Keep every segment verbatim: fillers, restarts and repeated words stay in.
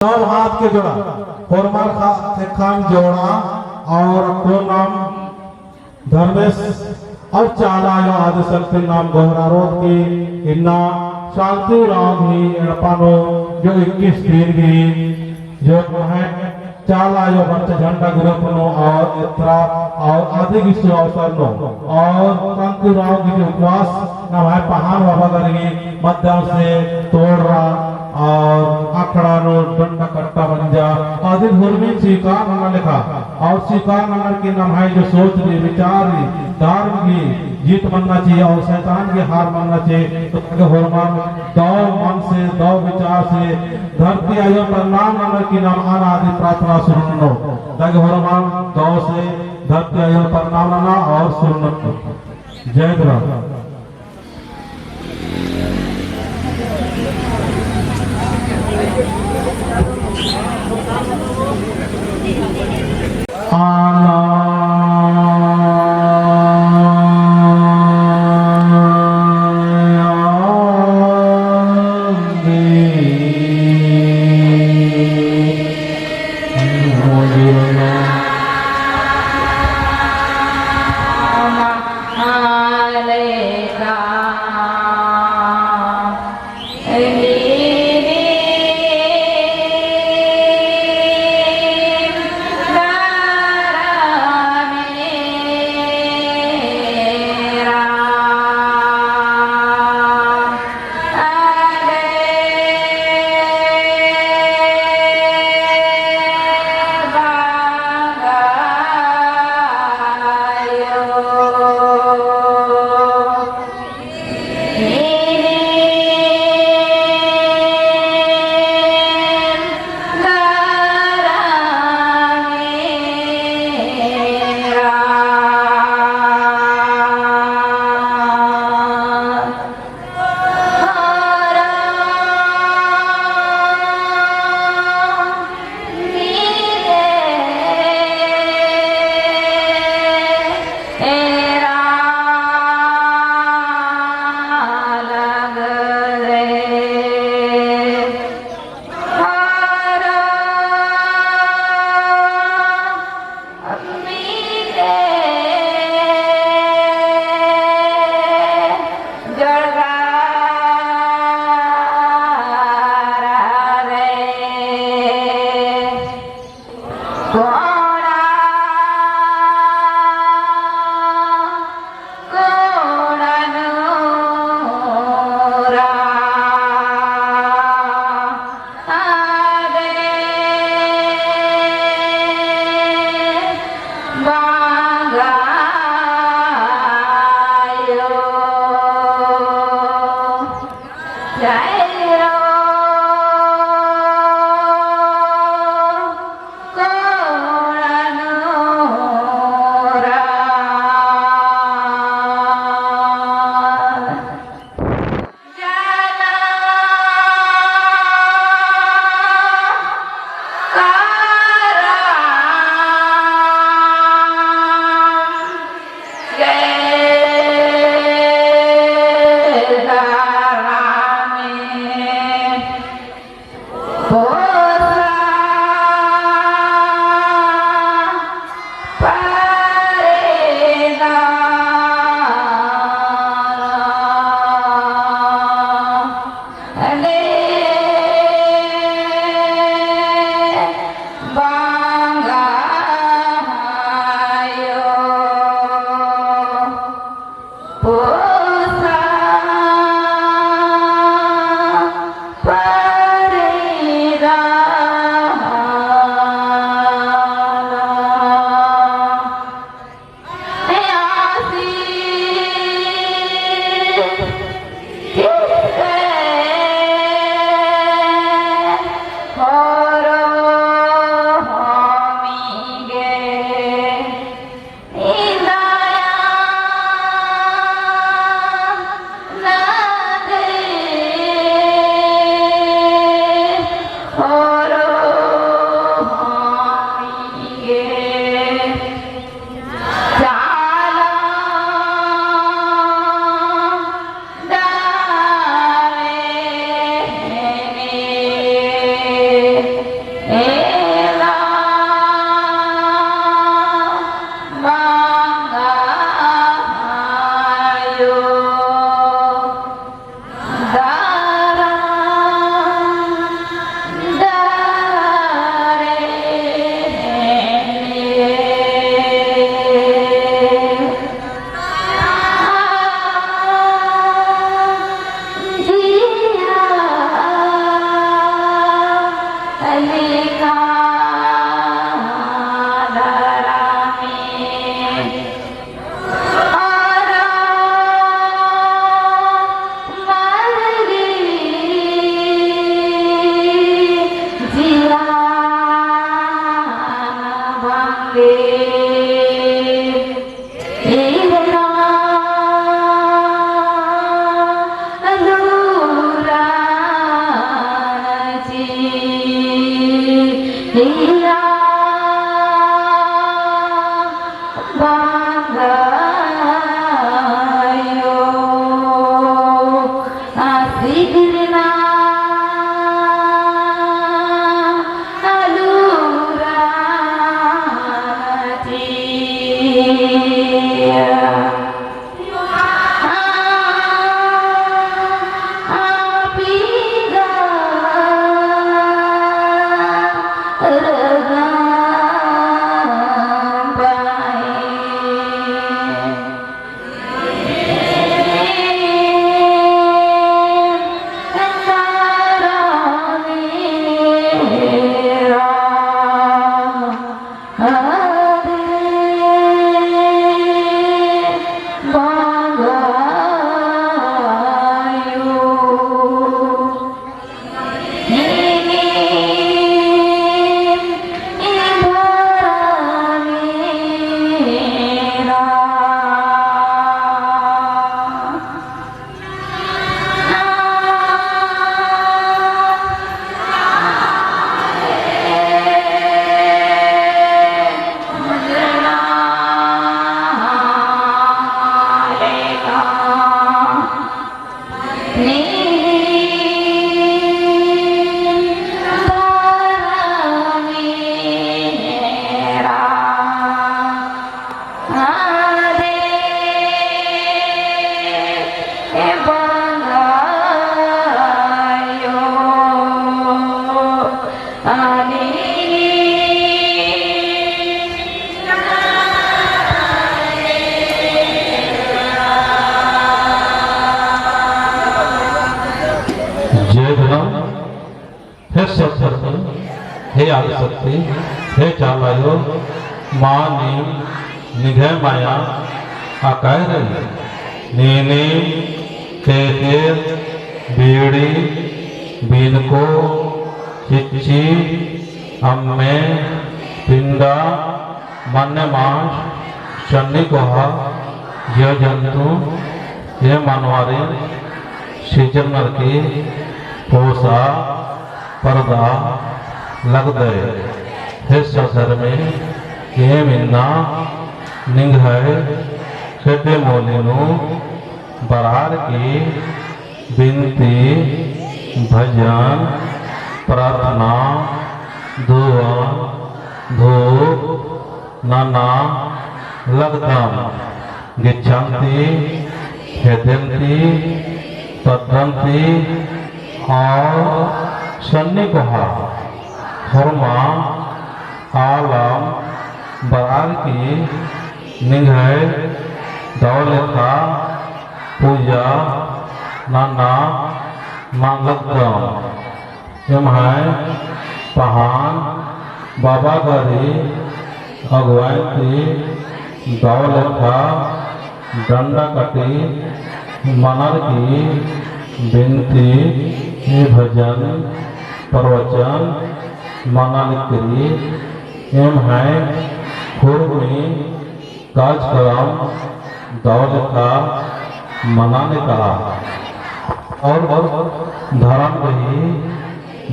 सब हाथ के जोड़ा, होरमर खा-, ख़ेक्खन जोड़ा और अक्कुन नाम धर्मेस और चाला आयो आदि शक्ति नाम गोहरारोत की इन्ना शांति राम ही एड़पा नू जो इक्कीस दिन की जो है चाला आयो बच्चा झंडा group नू और इतरा और आदि विश्व अवसर नू और शांति राम की जो उपवास नम्है पहान बाबा दरगी माध्यम से तोड़रा और अखड़ा नू डंडा कट्टा मंजा आदि धर्मी स्वीकार नना लेखा और स्वीकार ननर की नम्है जो सोच रई, विचार रई, धर्म की जीत मनना चाहिए और शैतान की हार मनना चाहिए। तो ताकि होरमर दव मन से, दव विचार से धरती आयो प्रणाम ननर की नाम अनादि प्रार्थना सुरु ननोन। ताकि होरमर दव से धरती आयो प्रणाम नना और सुरु ननोन। जय धर्म। जय धर्म। हे सद्धर्मी, हे आदिशक्ति, हे चाला आयो, मानिम निंग्है मया अकाय रई। नीनिम तेतेर, बीड़ी, बीनको, चिच्ची, अम्मे, पिंडा, मन्ने मांस, चन्नी कोहा, जीव जंतु, एम मनवारिन सिरजनर की पोसा परदा लगदय। हे सद्धर्मी, एम इन्ना निंग्है खेड्डे मोली नू बरअर की बिनती, भजन, प्रार्थना, धुवन, धूप नना लगदम। गिच्छन्ती, हेद्दन्ती, पद्दन्ती और सन्नी कोहा होरमा आलम बरअर की निंग्है दव लेखा पूजा नना लगदम। एम्है पहान बाबा गही अगुवाई ती दव लेखा डंडा कटी मनर की बिनती, भजन, प्रवचन मना लिकरी। एम्है हुरमी कार्यक्रम दव लेखा मना निकला। और धरम गही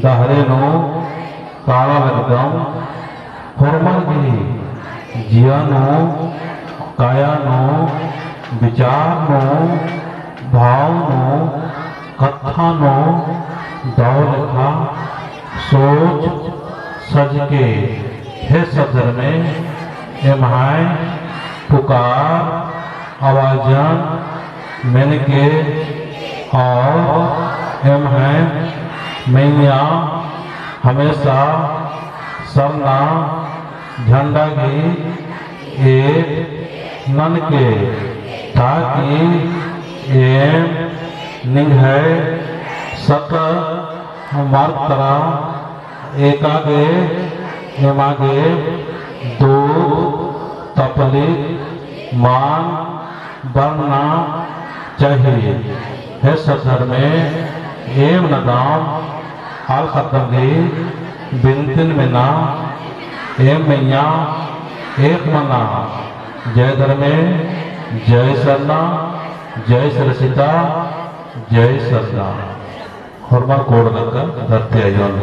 डहरे नू काला लगदम। होरमर गही जिया नू, काया नू, विचार नू, भाव नू, कत्था नू दव लेखा सोच सजके। हे सद्धर्मे, एम्है पुकार आवाजन मेनके और एम्है मइय्याँ हमेशा सरना झंडा गही एद ननके, ताकि एम निंग्है सत मार्ग तरा एका गे एमा गे दुख तपलिक मल बरना चाही। हे सद्धर्मे, एम नदाम आल ख़द्दम गही बिनतिन मेना, एम मइय्याँ एक मना। जय धर्मे, जय सरना, जय सरसिता, जय सरना। होरमर कोड़ लक्कन धरती आयोन।